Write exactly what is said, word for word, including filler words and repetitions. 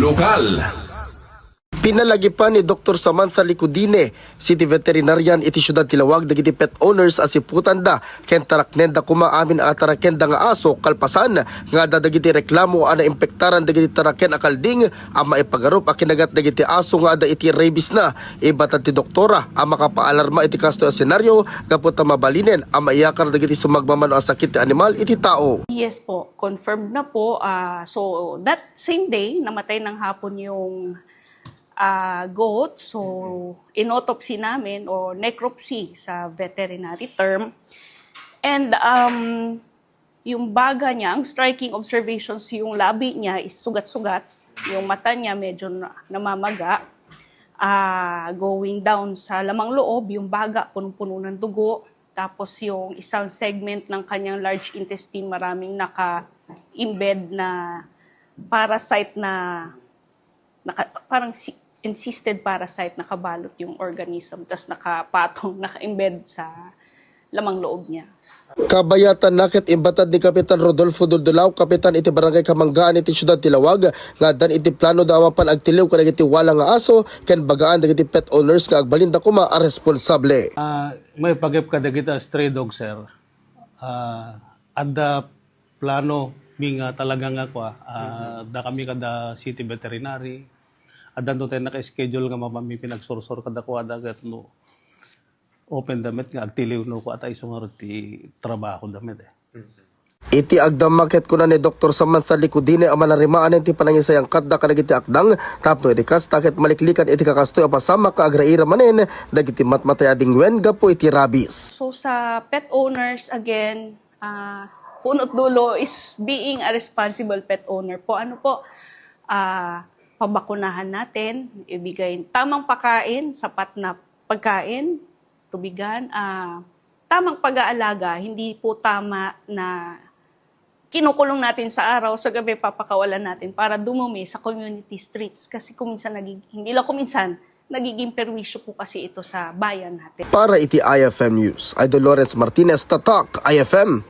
Lokal. Pinalagipan ni Doktor Samantha Licudine, City Veterinarian iti Siudad ti Laoag, dagiti pet owners a siputanda ken taraknenda koma amin a tarakenda nga aso kalpasan nga adda dagiti reklamo a naimpektaran dagiti taraken a kalding a maipagarup a kinagat dagiti aso nga adda iti rabies na. Ibatad ti doktora a makapaalarma iti kastoy a senaryo gapu ta mabalinen a maiyakar dagiti sumagmamano a sakit ti animal iti tao. Yes po, confirmed na po. Ah, so, that same day, namatay ng hapon yung ah, goat. So, inautopsy namin o necropsy sa veterinary term. And um, yung baga niya, ang striking observations, yung labi niya is sugat-sugat. Yung mata niya medyo na- namamaga. Ah, going down sa lamang loob, yung baga punong-puno ng dugo. Tapos yung isang segment ng kanyang large intestine, maraming naka-embed na parasite na naka, parang si, encysted parasite, nakabalot yung organism, tas nakapatong, naka-embed sa lamang loob niya. Kabayatan na ket imbatad ni Kapitan Rodolfo Duldulao, kapitan iti Barangay Kamanggaan iti Siudad ti Laoag, nga addan iti plano da a mapan agtiliw kadagiti wala nga aso ken bagaan dagiti pet owners nga agbalinda koma a responsable. Ah, maipagayat kadagiti stray dog, sir. Ah, adda plano mi nga talaga nga kua, ah, da kami kada city veterinary. Adda no tayo naka-schedule nga mapami pinagsursur kada kuada ket no open da met nga agtiliw no kua ta isu nga ti trabaho da met eh. Iti agdama ket kuna ni Doktor Samantha Licudine a manarimaan ti panangisayangkatda kadagiti akdang tapno iti kasta ket maliklikan iti kakastoy a pasamak nga agraira manen dagiti matmatay a dingwen gapu iti rabies. So sa pet owners, again, ah, punot dulo is being a responsible pet owner po. Ano po? Ah, pabakunahan natin, ibigay tamang pagkain, sapat na pagkain, tubigan, ah, tamang pag-aalaga, hindi po tama na kinukulong natin sa araw, sa gabi papakawalan natin para dumumi sa community streets. Kasi kuminsan nagig-, hindi lang kuminsan, nagiging perwisyo po kasi ito sa bayan natin. Para iti I F M News, Idol Lawrence Martinez, Tatak, I F M.